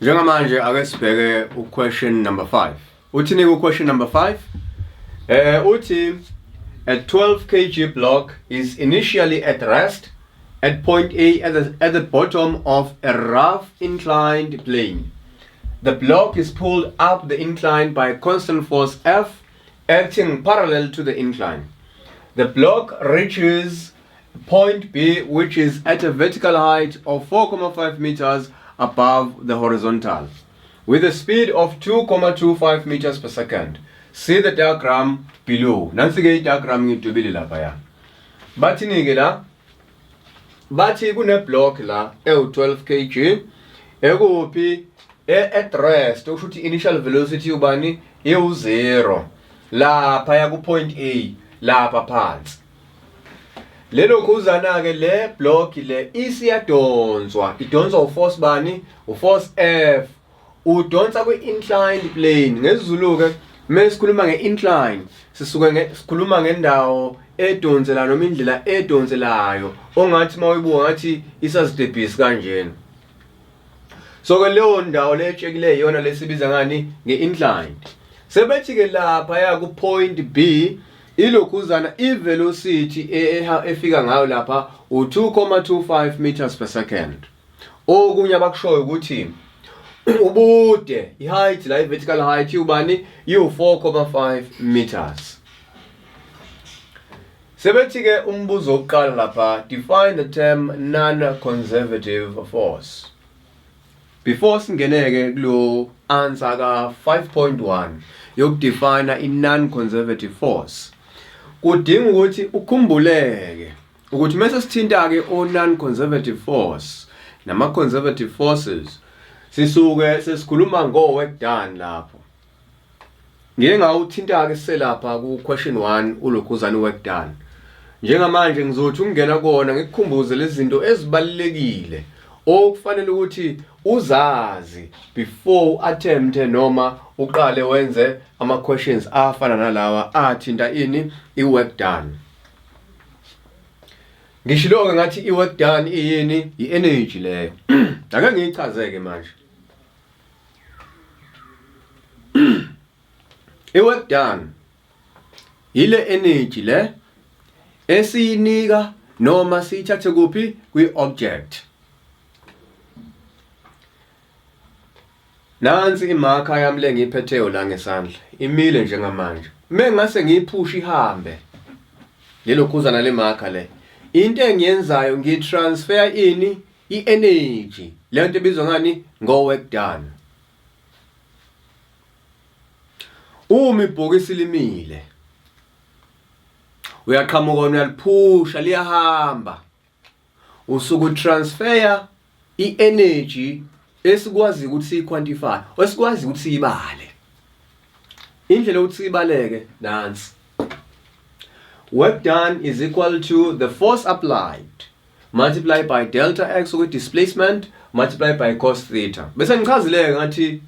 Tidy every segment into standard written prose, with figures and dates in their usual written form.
Njengamanje ake sibheke u-question number 5. Uthini ku-question number 5? Uthi a 12 kg block is initially at rest at point A at the bottom of a rough inclined plane. The block is pulled up the incline by a constant force F acting parallel to the incline. The block reaches point B, which is at a vertical height of 4.5 meters above the horizontal, with a speed of 2.25 meters per second. See the diagram below. Nansi-ke i-diagram ngidwebile laphaya. Bathini-ke la? Bathi kune-block la ewu-12 kg ekuphi at rest, okusho ukuthi initial velocity ubani iwu-0 lapha ku-point A lapha phansi. Lelo khuzana-ke le block le isiyadonswa, idonswa u-force bani? U-force F. Udonsa kwi-inclined plane. NgesiZulu-ke mesikhuluma nge-incline sisuke sikhuluma ngendawo edonsela noma indlela edonselayo ongathi mawuyibuka ngathi isazidebhisi kanjena. So ke leyo ndawo letshekileyo iyona lesibiza ngani? Nge-inclined. Sebethi-ke lapha ya ku-point B ilokhuzana i-velocity efika ngayo lapha u-2.25 meters per second. Okunye abakushoyo ukuthi ubude, i-height la, i-vertical height iwubani? Iwu-4.5 meters. Sebethi-ke umbuzo wokuqala lapha, define the term non-conservative force. Before singeneke kulo answer ka 5.1 yokudefine i-non-conservative force, kudinga ukuthi ukhumbuleke ukuthi mase sithinta ke o non-conservative force nama conservative forces, sisuke sesikhuluma ngo work done lapho. Ngike ngawuthinta ke selapha ku question 1 ulokhuzana work done. Njengamanje ngizothi ukungena kona ngikukhumbuze lezi zinto ezibalulekile okufanele ukuthi uzazi before u-attempt noma uqale wenze ama questions afana nalawa athinta ini? I-work done. Ngishilo-ke ngathi i-work done iyini? I-energy leyo. Ake ngiyichazeke manje. I-work done ile energy le esiyinika noma siyithathe kuphi? Kwi-object. Nansi imakha yami le ngiyiphetheyo la ngesandla, imile njengamanje. Mengase ngiyiphushe ihambe lelo khuzana le marker le, into engiyenzayo ngitransfer ini? I-energy. Le nto ebizwa ngani? Ngo-work done. Uma ibhokisi limile, uyaqhamuka wena uyaliphusha liyahamba, usuke utransfer i-energy esikwazi ukuthi siyi-quantify, esikwazi ukuthi siyibale. Indlela yokuthi siyibaleke nansi: work done is equal to the force applied multiplied by delta x, okwi-displacement, multiplied by cos theta. Bese ngichazile ngathi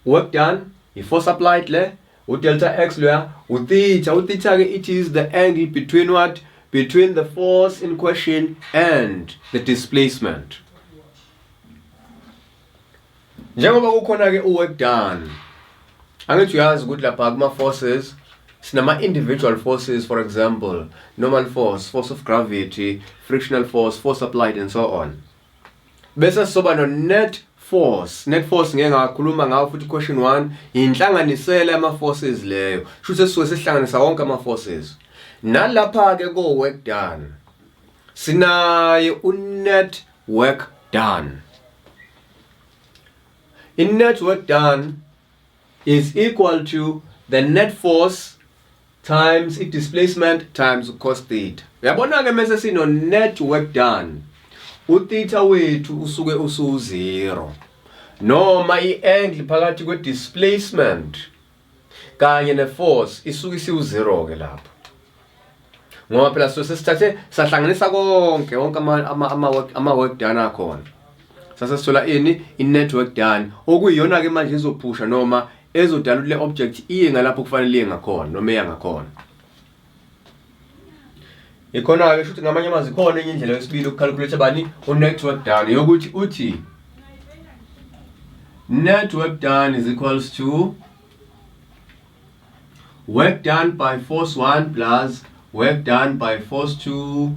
work done i-force applied le, u-delta x loya, u-theta. U-theta ke, it is the angle between what? Between the force in question and the displacement. Njengoba kukhona ke u-work done, angithi uyazi ukuthi lapha kuma forces sinama individual forces, for example normal force, force of gravity, frictional force, force applied and so on. Bese sizoba no net force. Net force ngeke ngakhuluma ngawo futhi question 1, inhlanganisela yama forces leyo, shuthi sisuke sihlanganisa wonke ama forces. Nalapha ke ko work done sinaye u net work done. In net work done is equal to the net force times i-displacement times cos theta. Uyabona ke mase sino net work done, u-theta wethu usuke usu-0, noma i-angle phakathi kwe-displacement kanye ne-force isuke isiwu-0 ke lapho, ngoba phela sisuke sesithathe sahlanganisa konke, wonke ama work done akhona, sase sithola ini? I-net work done, okuyiyona ke manje ezophusha noma ezodala ukuthi le object iye ngalapho kufanele iye ngakhona noma iya ngakhona. Ikhona-ke shuthi ngamanye amazwi ikhona enye indlela yesibili ukucalculate bani? U-net work done, yokuthi uthi Net work done is equals to work done by force 1 plus work done by force 2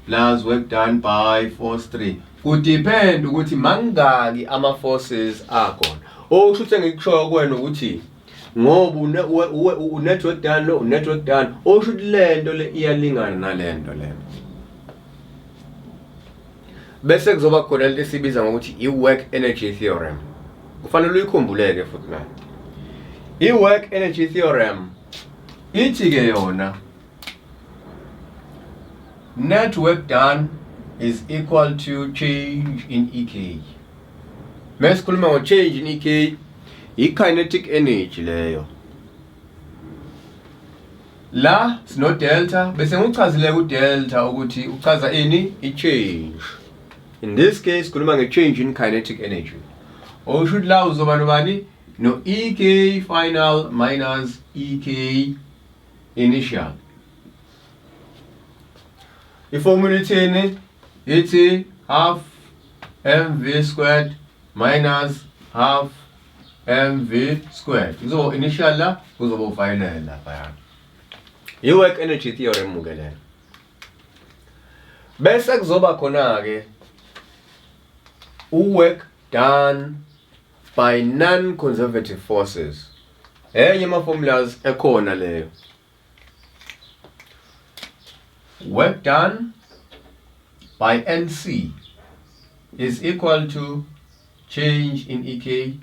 plus work done by force 3. Kudepend ukuthi mangaki ama forces akhona. Okusho ukuthi engikushoyo kuwena ukuthi ngoba u-net work done lo, u-net work done, okusho ukuthi lento le iyalingana nalento le. Bese kuzoba khona lento esibiza ngokuthi i-work energy theorem. Kufanele uyikhumbuleke futhi nayo. I-work energy theorem ithi ke yona net work done is equal to change in EK. Mesikhuluma ngo change in EK, i-kinetic energy leyo. La sino delta, bese ngichazile ku delta ukuthi uchaza ini? I-change. In this case khuluma nge-change in kinetic energy. Okusho ukuthi la uzoba nobani? No EK final minus EK initial. Iformula ithini? Ithi half mv squared minus half mv squared. Kuzoba initial la, kuzoba final lapha. I-work energy theorem ke lena. Bese kuzoba khona ke u-work done by non-conservative forces. Enye ama formulas ekhona leyo. Work done by NC is equal to change in EK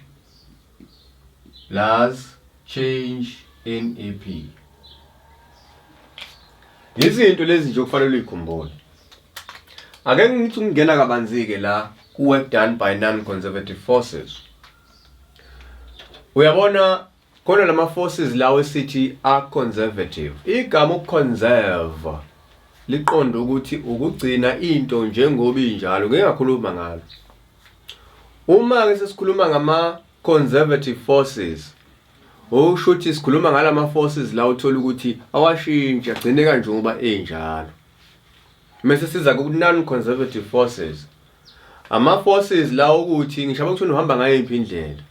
plus change in EP. Izinto lezi nje okufanele uyikhumbule. Ake ngithi ukungena kabanzi ke la ku work done by non-conservative forces. Uyabona khona lama forces lawo esithi are conservative. Igama uconserve liqonda ukuthi ukugcina into njengoba injalo, ngeke ngakhuluma ngalo. Uma ke sesikhuluma ngama conservative forces, okusho ukuthi sikhuluma ngalama forces la uthola ukuthi awashintshi, agcine kanjengoba enjalo. Mase siza ku non conservative forces, ama forces la ukuthi ngisho kuthiwa uhamba ngayiphi indlela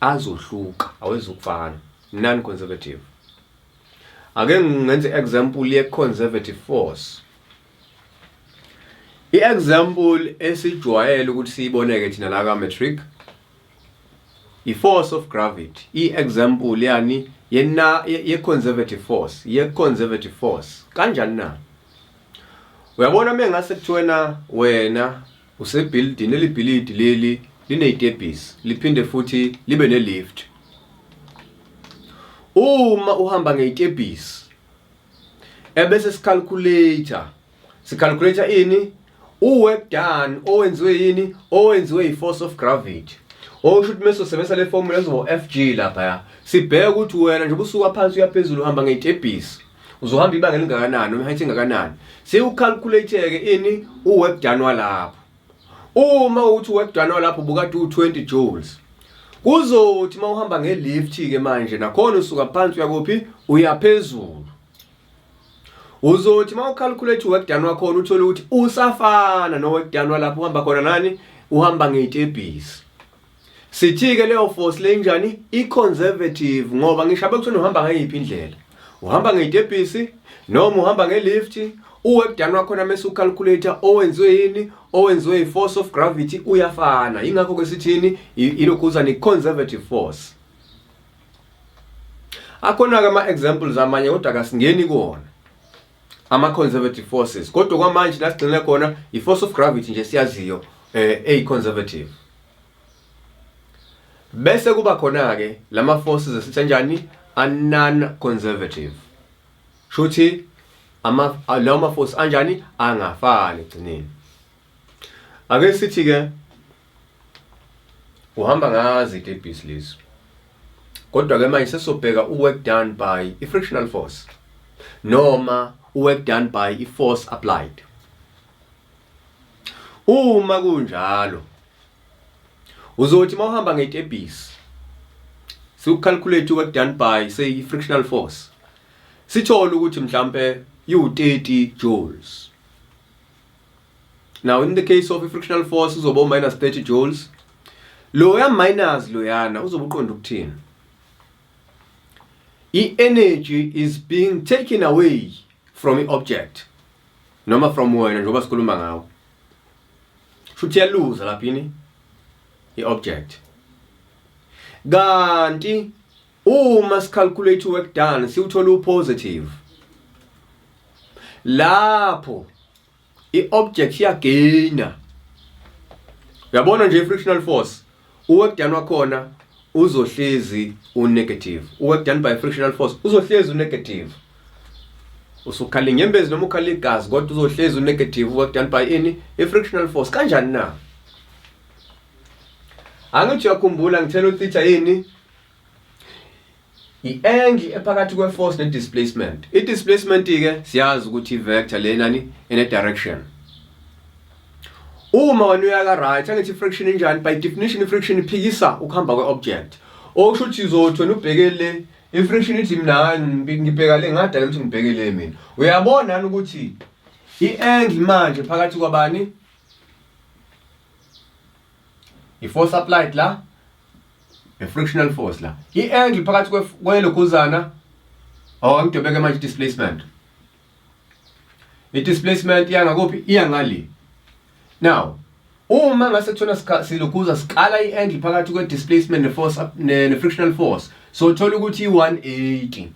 azohluka, awezukufana, non conservative. Ake ngenze example ye conservative force. I-example esijwayele ukuthi siyiboneke thina la ka matric, i-force of gravity. I-example yani yena ye-conservative force, ye-conservative force. Kanjani na? Uyabona uma ngase kuthiwena wena usebuilding, leli bhilidi leli liney'tebhisi, liphinde futhi libe ne-lift. Uma uhamba ngey'tebhisi ebese sicalculate sicalculate ini? U-work done owenziwe yini? Owenziwe i-force of gravity. Okusho ukuthi mase usebenzisa le formula ezoba FG lapha, sibheke ukuthi wena nje usuka phansi uya phezulu uhamba ngey'tebhisi, uzohamba ibanga elingakanani noma height engakanani. Siwucalculate ke ini? U-work done walapho. Uma uthi work done walapho bukade u20 joules, kuzothi mawuhamba ngelift ke manje nakhona usuka phansi uya kuphi? Uya phezulu. Uzothi mawucalculate work done wakhona uthole ukuthi usafana no work done walapho uhamba khona nani? Uhamba ngey'tebhisi. Sithi ke leyo force le njani? I-conservative, ngoba ngisho bekuthiwa uhamba ngayiphi indlela, uhamba ngey'tebhisi noma uhamba ngelift, u-work done wakhona mase ucalculate owenziwe yini? Owenziwe i-force of gravity uyafana. Ingakho ke sithini? Ilokhuza ni conservative force. Akhona ke ama examples amanye, kodwa kasingeni kuwona ama conservative forces. Kodwa kwamanje la sigcine khona i force of gravity nje siyaziyo eyi conservative. Bese kuba khona ke lama forces esithi kanjani? A non conservative. Shuthi ama lawo ma force anjani? Angafani egcineni. Ake sithi ke uhamba ngazi itebhisi lezi, kodwa ke manje sesobheka u-work done by i-frictional force noma u-work done by i-force applied. Uma kunjalo uzothi mawuhamba ngetebhisi, siucalculate work done by, say, i-frictional force, sithole ukuthi mhlambe iwu-30 joules. Now in the case of i-frictional force uzoba minus 30 joules. Loya minus loyana uzobe uqonda ukuthini? I-energy is being taken away from i-object noma from wena njengoba sikhuluma ngawo. Shuthi iyaluza lapha yini i-object. Kanti uma sicalculate work done siwuthola upositive. Lapho i-object iyagaina. Uyabona nje i-frictional force, u-work done wakhona uzohlezi u-negative. U-work done by frictional force uzohlezi u-negative. Usukhala inyembezi noma ukhala igazi kodwa uzohlezi u-negative work done by ini i-frictional force. Kanjani na? Angithi uyakhumbula ngithela utheta yini? I-angle ephakathi kwe-force ne-displacement. I-displacement ke siyazi ukuthi i-vector lena ni ene direction. Uma wena uya ka right, angithi friction injani? By definition i-friction iphikisa ukuhamba kwe-object. Okusho ukuthi uzothi wena ubheke le, i-friction ithi mina ngibheka le, ngadala ukuthi ngibheke le mina. Uyabona ukuthi i-angle manje phakathi kwabani? I-force applied la, i-frictional force la. I-angle phakathi kwelokhuzana, oh ngidwebeke manje displacement. I-displacement iya ngakuphi? Iya ngale. Now, uma ngase kuthiwa silokhuza sikala i-angle phakathi kwe-displacement ne-force ne-frictional force, so thola ukuthi i-180.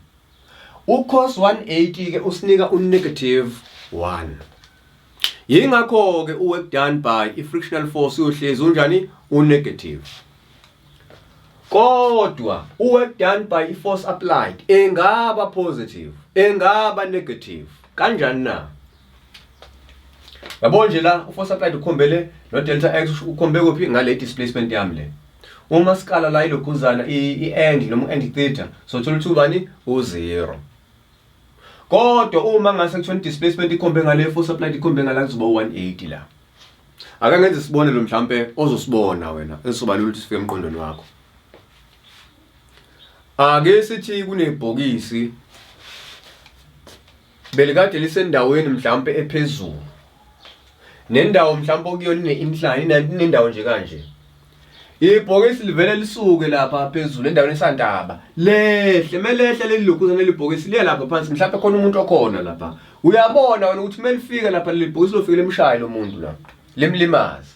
U-cos 180 ke usinika u-negative 1. Yingakho ke u-work done by i-frictional force uyohlezi unjani? U-negative. Kodwa u-work done by i-force applied engaba positive, engaba negative. Kanjani na? Yabo nje la u-force applied ukhombele no delta x ukhombe kuphi ngale displacement yami le. Uma sikala la ilokhuzana i-angle noma u-angle theta sothola ukuthi ubani u-0. Kodwa uma ngase kuthiwa displacement ikhombe ngale, force applied ikhombe ngala, kuzoba u-180 la. Ake ngenze isibonelo mhlambe ozosibona wena esizoba lula ukuthi sifike emqondweni wakho. Ake sithi kunebhokisi belikade lisendaweni mhlambe ephezulu. Nendawo mhlambe okuyona ine-incline, inendawo nje kanje. Ibhokisi livele lisuke lapha phezulu endaweni esantaba. Lehle, melehle leli lokhuza leli bhokisi liya lapha phansi mhlambe khona umuntu okhona lapha. Uyabona wena ukuthi melifika lapha leli bhokisi lofike limshaye lo muntu la. Limlimaze.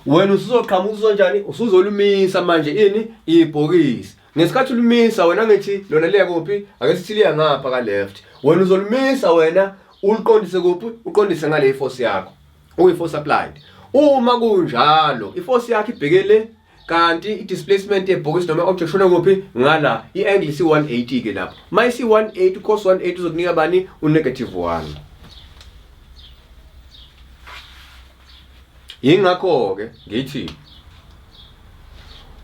Wena usuzoqhamuka uzonjani? Usuzolumisa manje ini ibhokisi. Ngesikhathi ulimisa wena ngithi lona liya kuphi? Ake sithi liya ngapha ka left. Wena uzolumisa wena uliqondise kuphi? Uqondise ngale force yakho. Okuyi force applied. Uma kunjalo, i-force yakho ibhekele kanti i-displacement yebhokisi noma object shona kuphi? Ngala. I-angle isi 180 ke lapho. Mayisi 180, cos 180 uzokunika bani? U-negative 1. Yingakho ke ngithi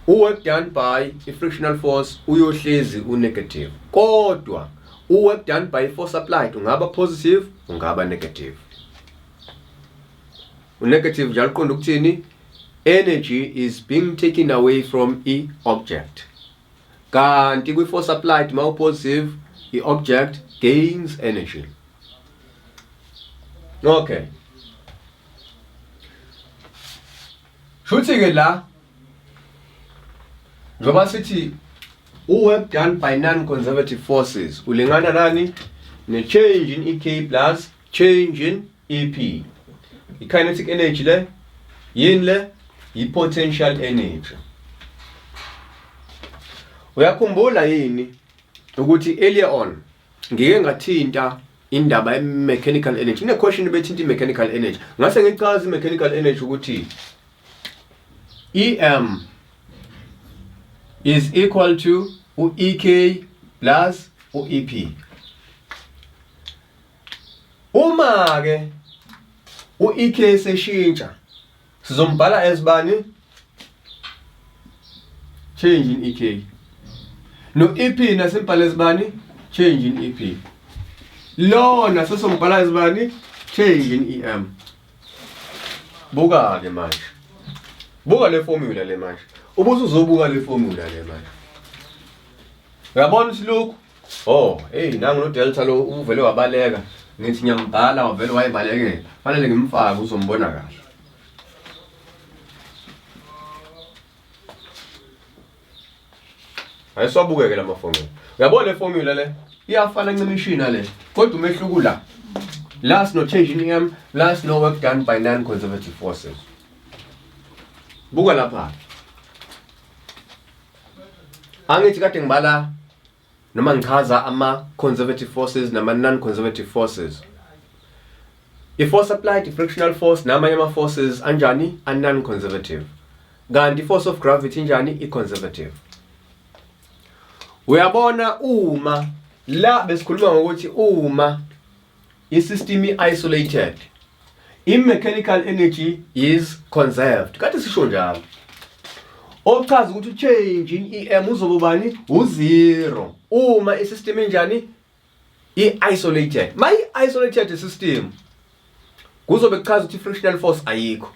u-work done by i-frictional force uyohlezi u-negative, kodwa u-work done by force applied ungaba positive, ungaba negative. U-negative njalo uqonda ukuthini? Energy is being taken away from i-object. Kanti kwi-force applied ma positive, i-object gains energy. Okay. Shuthi ke la njengoba sithi u-work done by non-conservative forces ulingana nani? Ne-change in EK plus change in EP. I-kinetic energy le yini le? I-potential energy. Uyakhumbula yini ukuthi earlier on ngike ngathinta indaba ye-mechanical energy? Kune-question bethinta i-mechanical energy. Ngase ngichaza i-mechanical energy ukuthi EM is equal to u-EK plus u-EP. Uma ke u-EK seshintsha sizombhala ezibani? Change in EK. No EP nasimbhala ezibani? Change in EP. Lona sesombhala ezibani? Change in EM. Buka ke manje. Buka le formula le manje. Ubuze uzobuka le formula le manje. Uyabona ukuthi lokhu, oh, hey, nangu no delta lo uvele wabaleka. Ngithi ngiyambhala wavele wayibalekela. Fanele ngimfake uzombona kahle. Ayisiwabukeke lama formula. Uyabona le formula le? Iyafana ncimishi nale. Kodwa umehluko la. La sino change in EM, la sino work done by non-conservative forces. Buka lapha. Angithi kade ngibala noma ngichaza ama-conservative forces nama-non-conservative forces. I-force applied, i-frictional force namanye ama-forces anjani? A-non-conservative. Kanti i-force of gravity injani? I-conservative. Uyabona uma la besikhuluma ngokuthi uma i-system i-isolated, i-mechanical energy is conserved. Kade sisho njalo. Okuchaza ukuthi change in EM uzoba ubani? U-zero. Uma i-system injani? I-isolated. Ma i-isolated system kuzobe kuchaza ukuthi i-frictional force ayikho.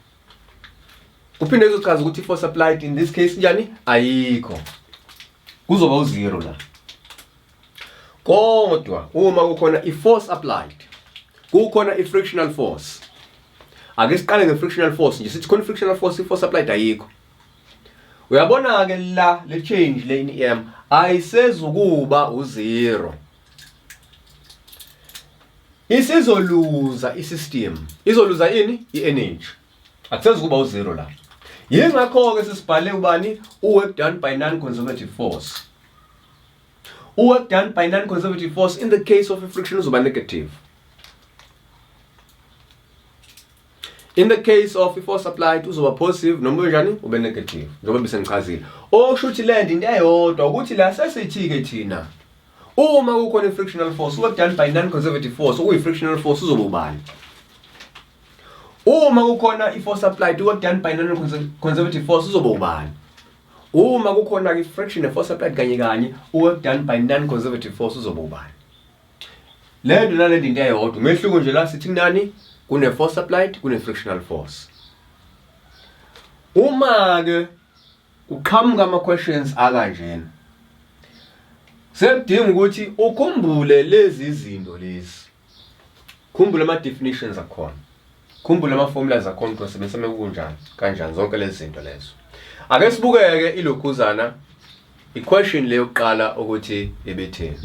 Kuphinde kuzochaza ukuthi i-force applied in this case njani? Ayikho. Kuzoba u-zero la. Kodwa uma kukhona i-force applied, kukhona i-frictional force. Ake siqale nge-frictional force nje, sithi khona i-frictional force, i-force applied ayikho. Uyabona ke la le change le in EM ayisezukuba u-zero. Isizoluza i-system. Izoluza ini? I-energy. Akusezukuba u-zero la. Yingakho ke sisibhale ubani? U-work done by non-conservative force. U-work done by non-conservative force in the case of a friction uzoba negative. In the case of i-force applied uzoba positive noma kanjani ube negative njengoba bese ngichazile. Okusho ukuthi le into eyodwa ukuthi la sesithi ke thina uma kukhona i-frictional force, work done by non-conservative force okuyi-frictional force uzoba ubani? Uma kukhona i-force applied, work done by non-conservative force uzoba ubani? Uma kukhona i-friction ne-force applied kanye kanye, work done by non-conservative force uzoba ubani? Le nto nale into eyodwa. Umehluko nje la sithi kunani? Kune-force applied, kune-frictional force. Uma-ke kuqhamuka ama-questions akanjena, sekudinga ukuthi ukhumbule lezi zinto lezi. Khumbula ama-definitions akhona. Khumbula ama-formulas akhona ukuthi wasebenzisa kunjani, kanjani zonke lezi zinto lezo. Ake sibukeke ilokhuzana i-question le yokuqala ukuthi ibithini.